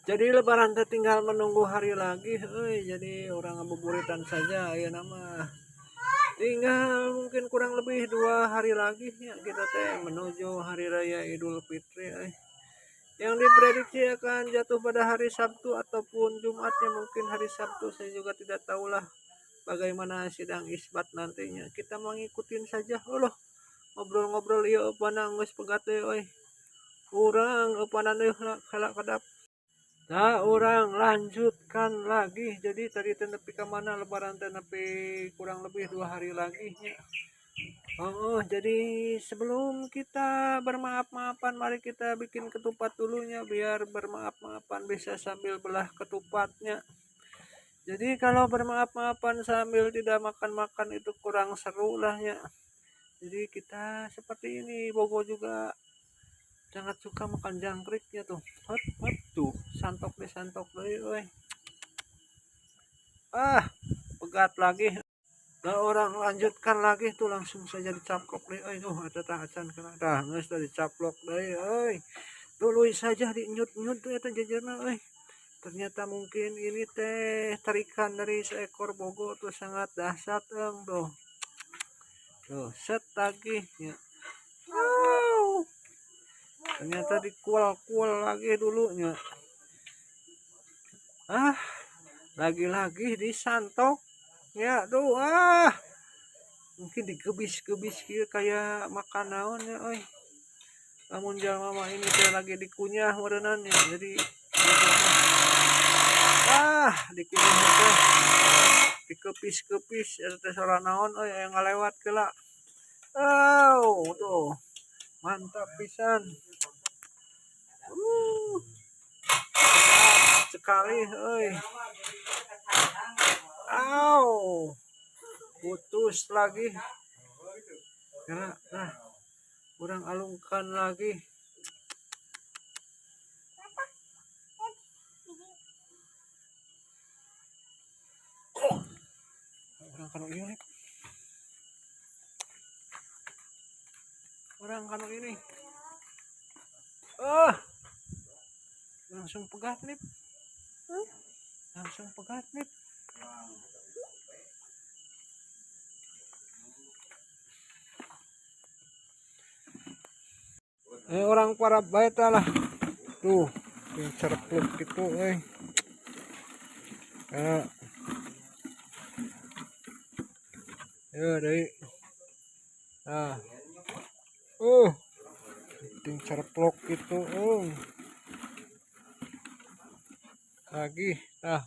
Jadi lebaran teh tinggal menunggu hari lagi euy. Jadi orang ngabuburitan saja ayeuna mah. Tinggal mungkin kurang lebih 2 hari lagi ya kita teh menuju hari raya Idul Fitri euy. Yang diprediksi akan jatuh pada hari Sabtu ataupun Jumatnya, mungkin hari Sabtu, saya juga tidak tahulah bagaimana sidang isbat nantinya. Kita mengikutin saja. Allah, ngobrol-ngobrol ieu eupanna geus pegat deui euy. Urang eupanna deui heula kedap. Nah, orang lanjutkan lagi. Jadi tadi teh nepi ka mana lebaran teh nepi kurang lebih 2 hari lagi nya. Oh, jadi sebelum kita bermaaf-maafan, mari kita bikin ketupat dulunya biar bermaaf-maafan bisa sambil belah ketupatnya. Jadi kalau bermaaf-maafan sambil tidak makan-makan itu kurang seru lah ya. Jadi kita seperti ini, Bogo juga sangat suka makan jangkriknya tuh. Hot, hot tuh, santok deh, santok deh, oi. Ah, pegat lagi. Nah, orang lanjutkan lagi tuh langsung saja dicaplok deh, oi. Tuh, ada tahasan kena tah, geus tah dicaplok deh, oi. Tuluy saja dinyut-nyut tuh eta jajarna, oi. Ternyata mungkin ini teh tarikan dari seekor bogo tuh sangat dahsyat, eng tuh. Tuh, set lagi ya. Wow. Ternyata dikual-kual lagi dulunya. Ah, lagi-lagi disantok. Ya, tuh, ah. Mungkin digebis-gebis kieu kayak makan naon ya, oi. Lamun jalma mah ini teh lagi dikunyah meureunnan ya. Jadi ah, dikunyah teh dikepis-kepis eta teh sora naon euy aya ngalewat geula. Oh, tuh. Mantap pisan. Sekali euy. Au. Putus lagi. Nah, nah. Kurang alungkan lagi. Orang kanu ieu, Lip. Orang kanu ini. Ah. Langsung pegat, Lip. Langsung pegat, Lip. Orang para baita lah. Tuh, cerpluk gitu, euy. Ya. Ya, deui. Nah. Ting cerplok gitu, Lagi, nah.